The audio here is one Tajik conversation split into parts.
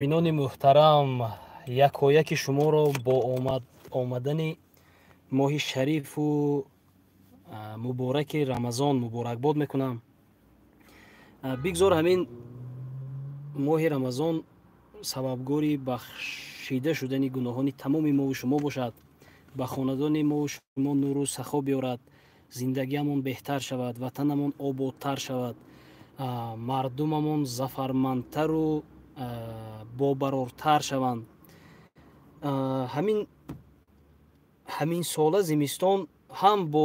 Бинони муҳтарам, якояки шуморо бо омадани моҳи шарифу мубораки Рамазон муборакбод мекунам. Бигзор ҳамин моҳи Рамазон сабабгори бахшида шудани гуноҳони тамоми мову шумо бошад, ба хонадони мову шумо нуру сахо биёрад, зиндагиамон беҳтар шавад, ватанамон ободтар шавад, мардумамон зафармандтару бобарортар шаванд. Ҳамин сола зимистон ҳам бо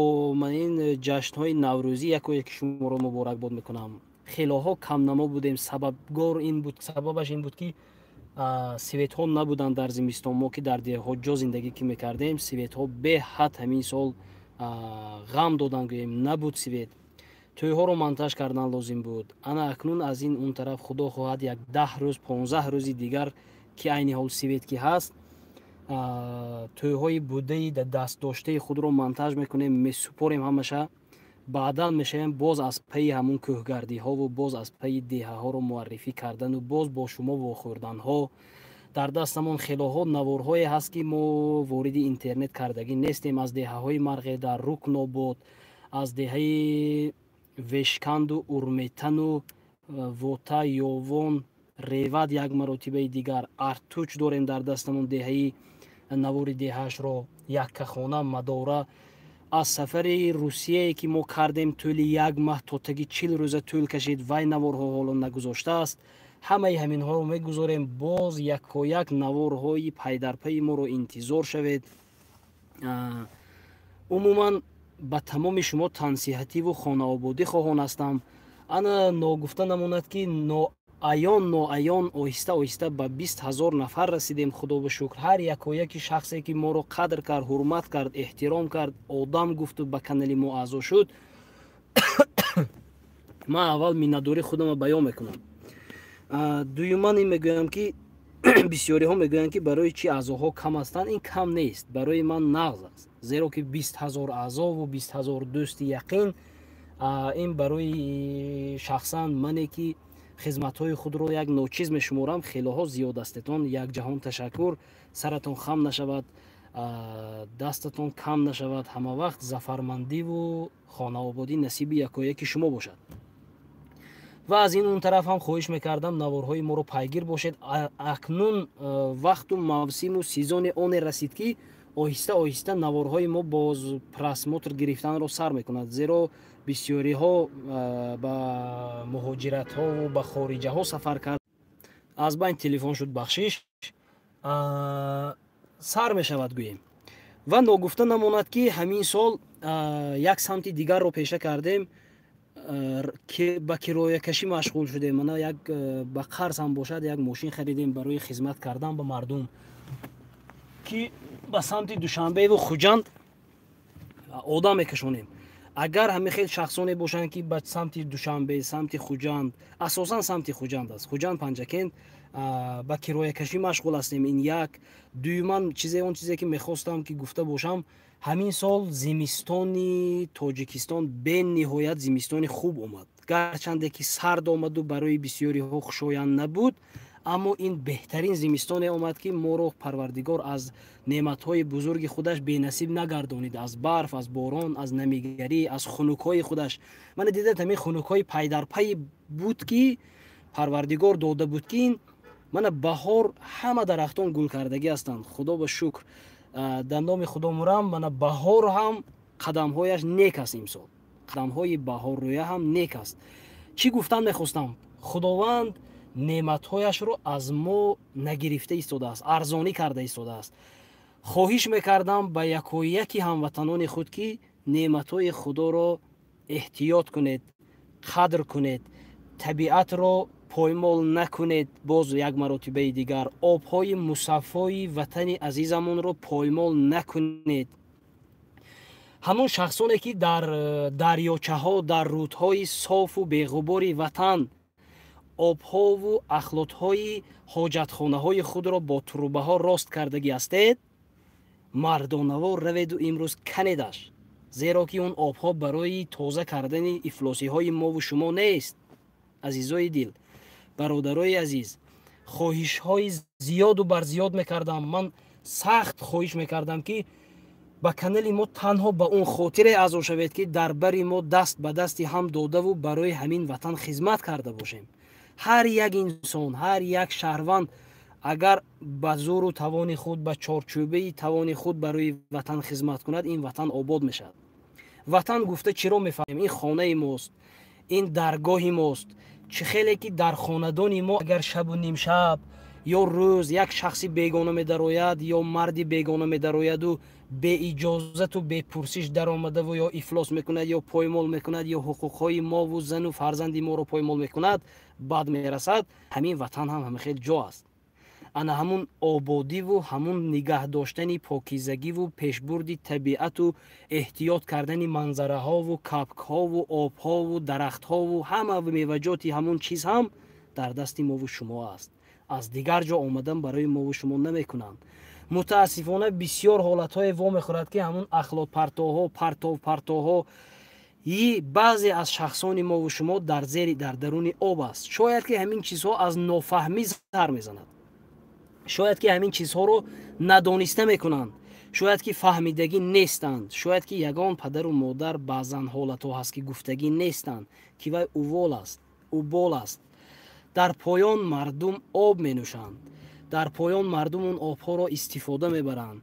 ин ҷашнҳои наврӯзӣ якояки шуморо муборакбод мекунам. Хелоҳо камнамо будем, сабабгор ин буд, сабабаш ин буд, ки светҳо набуданд дар зимистон. Мо ки дар деҳҳо ҷо зиндагӣ ки мекардем, светҳо беҳад ҳамин сол ғам додан, гӯем, набуд свет. Тӯйҳоро монтаж кардан лозим буд. Ана акнун аз ин он тараф, худо хоҳад, як 10 рӯз, 15 рӯзи дигар, ки айни ҳол свет ки ҳаст, тӯйҳои будаи дастдоштаи худро монтаж мекунем, месупорем ҳамаша. Баъдан мешавем боз аз пайи ҳамун кӯҳгардиҳову боз аз пайи деҳаҳоро муаррифӣ кардану боз бо шумо вохӯрданҳо. Дар дастамон хелоҳо наворҳое ҳаст, ки мо вориди интернет кардагӣ нестем, аз деҳаҳои Марғеда, Рукнобод, аз деҳаи Вешканду Урметану Вота, Ёвон, Ревад, як маротибаи дигар Артуч дорем дар дастамон, деҳаи навори деҳаашро, Яккахона, Мадора, аз сафари Русияе ки мо кардем, тӯли як маҳ то таги 40 рӯза тӯл кашид, вай наворҳо ҳоло нагузоштааст. Ҳамаи ҳаминҳоро мегузорем. Боз якояк наворҳои пайдарпайи моро интизор шавед. Умуман, ба тамоми шумо тансиҳативу хонаободӣ хоҳон ҳастам. Ана ногуфта намонад, ки ноаён ноаён, оҳиста оҳиста ба 20 000 нафар расидем, худо ба шукр. Ҳар якояки шахсе ки моро қадр кард, ҳурмат кард, эҳтиром кард, одам гуфту ба канали мо аъзо шуд, ман аввал миннатдории худамро баён мекунам. Дуюман, ин мегӯям, ки бисёриҳо мегӯянд, ки барои чӣ аъзоҳо кам ҳастанд. Ин кам нест, барои ман нағз аст, зеро ки 20 000 аъзову 20 000 дӯсти яқин, ин барои шахсан мане, ки хизматҳои худро як ночиз мешуморам, хелоҳо зиёд астетон. Як ҷаҳон ташаккур, саратон хам нашавад, дастатон кам нашавад, ҳама вақт зафармандиву хонаободӣ насиби якояки шумо бошад. Ва аз ин он тараф ҳам хоҳиш мекардам, наворҳои моро пайгир бошед. Акнун вақту мавсиму сезони оне расид, ки оҳиста оҳиста наворҳои мо боз просмотр гирифтанро сар мекунад, зеро бисёриҳо ба муҳоҷиратҳову ба хориҷаҳо сафар кард. Аз байн телефон шуд, бахшиш. Сар мешавад, гӯем. Ва ногуфта намонад, ки ҳамин сол як самти дигарро пеша кардем, ба кироякашӣ машғул шудем. Мана як ба қарз ҳам бошад, як мошин харидем барои хизмат кардан ба мардум, ки ба самти Душанбеву Хуҷанд одам мекашонем. Агар ҳамин хел шахсоне бошанд, ки ба самти Душанбе, самти Хуҷанд, асосан самти Хуҷанд аст, Хуҷанд, Панҷакент, ба кироякашӣ машғул ҳастем. Ин як. Дуюман, чизе, он чизе ки мехостам, ки гуфта бошам: ҳамин сол зимистони Тоҷикистон бениҳоят зимистони хуб омад. Гарчанде ки сард омаду барои бисёриҳо хушоянд набуд, аммо ин беҳтарин зимистоне омад, ки моро Парвардигор аз неъматҳои бузурги худаш бенасиб нагардонид: аз барф, аз борон, аз намигарӣ, аз хунукҳои худаш. Мана дидед, ҳамин хунукҳои пайдарпай буд, ки Парвардигор дода буд, ки ин мана баҳор, ҳама дарахтон гулкардагӣ ҳастанд, худо ба шукр. Дар номи Худо мурам, мана баҳор ҳам қадамҳояш нек аст, имсол қадамҳои баҳоррӯя ҳам нек аст. Чӣ гуфтан мехостам? Худованд неъматҳояшро аз мо нагирифта истодааст, арзонӣ карда истодааст. Хоҳиш мекардам ба якояки ҳамватанони худ, ки неъматҳои Худоро эҳтиёт кунед, қадр кунед, табиатро поймол накунед. Боз як маротибаи дигар, обҳои мусаффои ватани азизамонро поймол накунед. Ҳамон шахсоне, ки дар дарёчаҳо, дар рӯдҳои софу беғубори ватан обҳову ахлотҳои ҳоҷатхонаҳои худро бо трубаҳо рост кардагӣ ҳастед, мардонавор раведу имрӯз канедаш, зеро ки он обҳо барои тоза кардани ифлосиҳои мову шумо нест. Азизои дил, бародарои азиз. Хоҳишҳои зиёду барзиёд мекардам. Ман сахт хоҳиш мекардам, ки ба канали мо танҳо ба он хотире аъзо шавед, ки дар бари мо даст ба дасти ҳам додаву барои ҳамин ватан хизмат карда бошем. Ҳар як инсон, ҳар як шаҳрванд агар ба зӯру тавони худ, ба чорчӯбаи тавони худ барои ватан хизмат кунад, ин ватан обод мешавад. Ватан гуфта чиро мефаҳмем? Ин хонаи мост, ин даргоҳи мост. Чӣ хеле ки дар хонадони мо агар шабу нимшаб ё рӯз як шахси бегона медарояд ё марди бегона медарояду беиҷозату бепурсиш даромадаву ё ифлос мекунад, ё поймол мекунад, ё ҳуқуқҳои мову зану фарзанди моро поймол мекунад, бад мерасад. Ҳамин ватан ҳам ҳамин хел ҷо аст. Ана ҳамун ободиву ҳамун нигаҳ доштани покизагиву пешбурди табиату эҳтиёт кардани манзараҳову капкҳову обҳову дарахтҳову ҳама меваҷоти ҳамун чиз ҳам дар дасти мову шумо аст. Аз дигар ҷо омадан барои мову шумо намекунанд. Мутаассифона, бисёр ҳолатҳое вомехӯрад, ки ҳамун ахлотпартоҳо, партовпартоҳо и баъзе аз шахсони мову шумо дар зери, дар даруни об аст. Шояд ки ҳамин чизҳо аз нофаҳмӣ сар мезанад, шояд ки ҳамин чизҳоро надониста мекунанд, шояд ки фаҳмидагӣ нестанд, шояд ки ягон падару модар баъзан ҳолатҳо ҳаст, ки гуфтагӣ нестанд, ки вай увол аст, убол аст. Дар поён мардум об менӯшанд, дар поён мардум он обҳоро истифода мебаранд.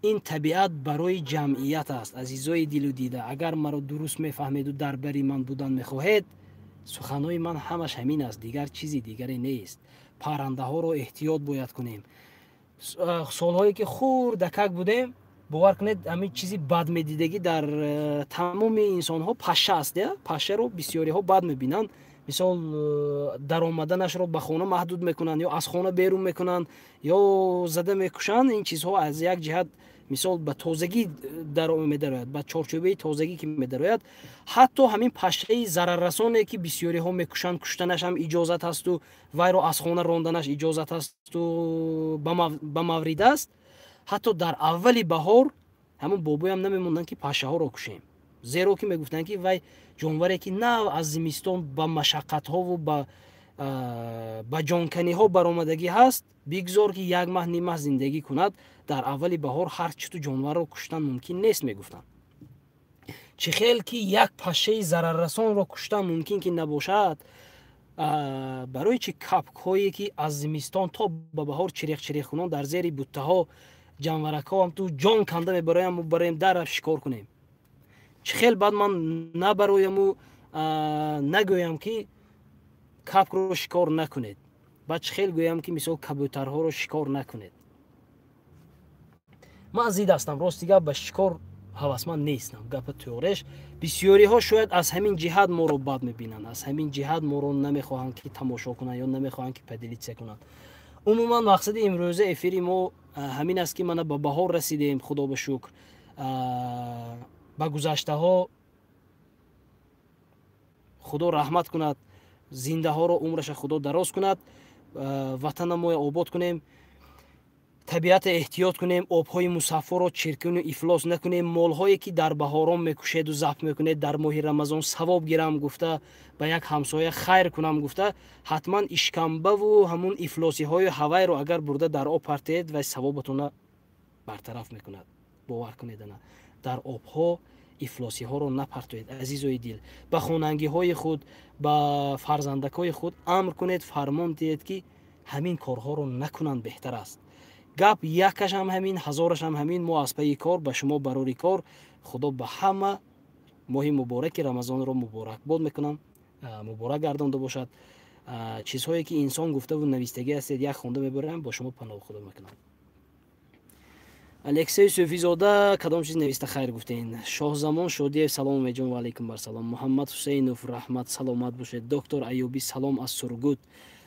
Ин табиат барои ҷамъият аст. Азизои дилу дида, агар маро дуруст мефаҳмеду дар бари ман будан мехоҳед, суханҳои ман ҳамаш ҳамин аст, дигар чизи дигаре нест. Паррандаҳоро эҳтиёт бояд кунем. Солҳое ки хурдакак будем, бовар кунед, ҳамин чизи бадмедидагӣ дар тамоми инсонҳо паша аст. Пашаро бисёриҳо бад мебинанд. Мисол, даромаданашро ба хона маҳдуд мекунанд ё аз хона берун мекунанд, ё зада мекушанд. Ин чизҳо аз як ҷиҳат, мисол, ба тозагӣ медарояд, ба чорчӯбаи тозагӣ ки медарояд. Ҳатто ҳамин пашаи зараррасоне, ки бисёриҳо мекушанд, куштанаш ҳам иҷозат ҳасту вайро аз хона ронданаш иҷозат ҳасту ба маврид аст. Ҳатто дар аввали баҳор ҳамон бобоям намемонданд, ки пашаҳоро кушем, зеро ки мегуфтанд, ки вай ҷонваре, ки нав аз зимистон ба машаққатҳову ба ҷонканиҳо баромадагӣ ҳаст, бигзор, ки як маҳ, ним маҳ зиндагӣ кунад. Дар аввали баҳор ҳар читу ҷонварро куштан мумкин нест, мегуфтанд. Чӣ хел ки як пашаи зараррасонро куштан мумкин ки набошад, барои чи капкҳое, ки аз зимистон то ба баҳор чирех-чирехкунон дар зери буттаҳо, ҷанваракҳо ҳам ту ҷон канда мебароям, бароем дар шикор кунем? Чӣ хел баъд ман набарояму нагӯям, ки капкро шикор накунед? Баъд чӣ хел гӯям, ки мисол, кабӯтарҳоро шикор накунед? Ман зид ҳастам, рости гап, ба шикор ҳавасманд нестам. Гапа тӯғреш, бисёриҳо шояд аз ҳамин ҷиҳат моро бад мебинанд, аз ҳамин ҷиҳат моро намехоҳанд, ки тамошо кунанд, ё намехоҳанд, ки поделиться кунанд. Умуман, мақсади имрӯза эфири мо ҳамин аст, ки мана ба баҳор расидем, худо ба шукр. Ба гузаштаҳо Худо раҳмат кунад, зиндаҳоро умраша Худо дароз кунад. Ватанамоя обод кунем, табиата эҳтиёт кунем, обҳои мусаффоро чиркину ифлос накунем. Молҳое, ки дар баҳорон мекушеду забҳ мекунед, дар моҳи Рамазон савоб гирам гуфта, ба як ҳамсоя хайр кунам гуфта, ҳатман ишкамбаву ҳамун ифлосиҳои ҳавайро агар бурда дар об партед, вай савобатона бартараф мекунад, бовар кунед. Ана дар обҳо ифлосиҳоро напартоед. Азизои дил, ба хонангиҳои худ, ба фарзандакҳои худ амр кунед, фармон диҳед, ки ҳамин корҳоро накунанд, беҳтар аст. Гап якашам ҳамин, ҳазорашам ҳамин. Мо аз пайи кор, ба шумо барори кор. Худо ба ҳама моҳи мубораки Рамазонро муборакбод мекунам, муборак гардонда бошад. Чизҳое, ки инсон гуфтаву навистагӣ ҳастед, як хонда мебарам, бо шумо паноҳ Худо мекунам. Алексей Суфизода кадом чиз нависта? Хайр гуфтен. Шоҳзамон Шодиев: «Салом, Умедҷон». Ва алайкум барсалом. Муҳаммад Ҳусейнов: «Раҳмат, саломат бошед». Доктор Аюбӣ: «Салом аз Сургут».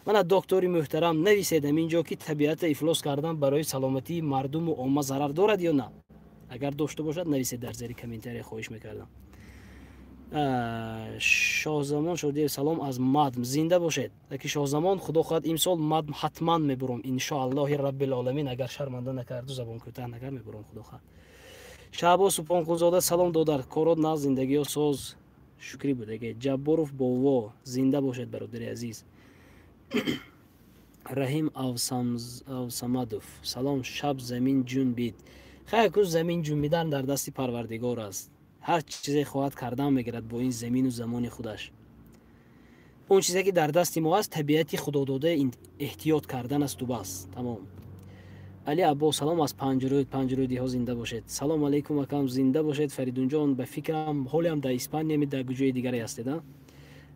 Мана, доктори муҳтарам, нависед ҳамин ҷо, ки табиата ифлос кардан барои саломатии мардуму омма зарар дорад ё на. Агар дошта бошад, нависед дар зери комментария, хоҳиш мекардам. Шоҳзамон Шодиев: «Салом аз Мадм». Зинда бошед, аки Шоҳзамон. Худо хоҳад, имсол Мадм ҳатман мебурам, иншоаллоҳи раббилоламин. Агар шарманда накарду забон кӯтаҳ накард, мебурам, худо хоҳад. Шаҳбоз Субҳонқулзода: «Салом, додар, корот нағз, зиндагиё соз, шукрӣ будаге». Ҷабборов Бово: «Зинда бошед, бародари азиз». Раҳим Авсамадов, салом, шаб замин ҷунбид. Хайр, кун замин ҷунбидан дар дасти Парвардигор аст. Ҳар чизе хоҳад кардан мегирад бо ин замину замони худаш. Он чизе ки дар дасти мо аст, табиати худодода эҳтиёт кардан асту бас. Тамом. Али Аббос, салом аз Панҷрӯд, панҷрӯдиҳо зинда бошед. Салом алейкум акам, зинда бошед. Фаридунҷон, ба фикрам ҳолиам дар Испания ми дар куҷои дигаре ҳастед, а?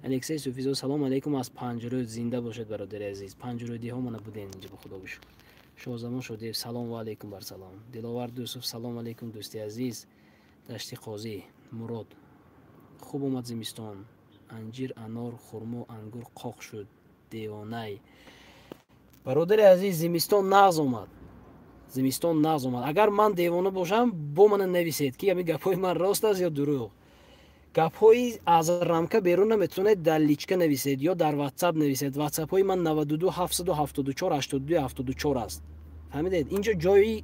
Алексей Суфизо, салом алейкум аз Панҷрӯд, зинда бошед бародари азиз. Панҷрӯдиҳо мана будем инҷо, ба худо бишукр. Шоҳзамон Шодиев, салом ва алейкум бар салом. Диловар Дусов, салом алейкум дӯсти азиз. Дашти Қозӣ, Мурод, хуб омад зимистон. Анҷир, анор, хурмо, ангур қоқ шуд. Девонай. Бародари азиз, зимистон нағз омад. Зимистон нағз омад. Агар ман девона бошам, бо мана нависед, ки ҳамин гапҳои ман рост аст ё дурӯғ. Гапҳои аз рамка берун наметавонед, дар личка нависед ё дар ватсап нависед. Ватсапҳои ман 92 774 82 74 аст. Фаҳмидед? Инҷо ҷои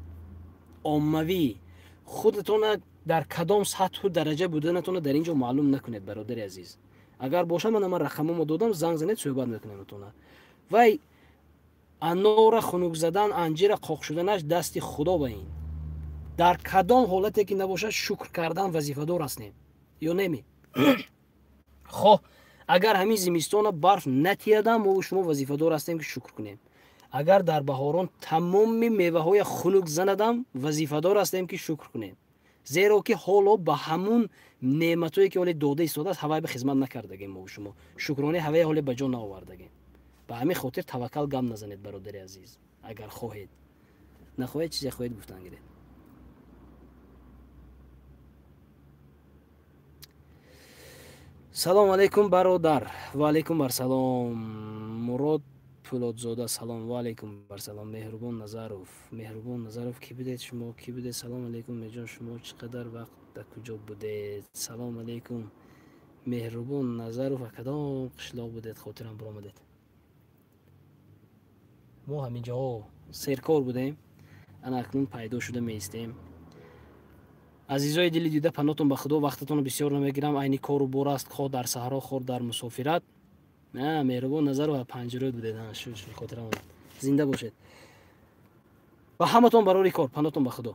оммавӣ. Худатона дар кадом сатҳу дараҷа буданатона дар инҷо маълум накунед, бародари азиз. Агар бошад, ман рақамомо додам, занг занед, суҳбат мекунем атона. Вай анора хунук задан, анҷира қоқ шуданаш дасти худо ба ин. Дар кадом ҳолате ки набошад, шукр кардан вазифадор ҳастем. Ё неми? Хоҳ агар ҳамин зимистона барф натиядам, мо шумо вазифадор ҳастем ки шукр кунем. Агар дар баҳорон тамоми меваҳоя хунук занадам, вазифадор ҳастем ки шукр кунем. Зеро ки ҳоло ба ҳамун неъматое ки ҳоле дода истодааст, ҳавай ба хизмат накардагем мо шумо. Шукронаи ҳавай ҳоле ба ҷо наовардагем. Ба ҳамин хотир таваккал гап назанед, бародари азиз. Агар хоҳед. Нахоҳед, чизе хоҳед гуфтан гиред. Салом алейкум бародар. Ва алейкум барсалом. Мурод Пулодзода, салом ва алейкум барсалом. Меҳрубон Назаров, Меҳрубон Назаров, ки будед шумо? Ки будед? Салом алейкум меҷон, шумо чӣ қадар вақт дар куҷо будед? Салом алейкум Меҳрубон Назаров, а кадом қишлоқ будед? Хотирам биромадед. Мо ҳаминҷоҳо серкор будем, ана акнун пайдо шуда меистем. Азизои дили дида, панотон ба худо, вақтатонро бисёр намегирам. Айни кору бор аст, хоҳ дар саҳро, хоҳ дар мусофират. На, Меҳрубон Назаров Панҷрӯд будед. Шуд, хотирам омад. Зинда бошед. Ва ҳаматон барори кор, панотон ба худо.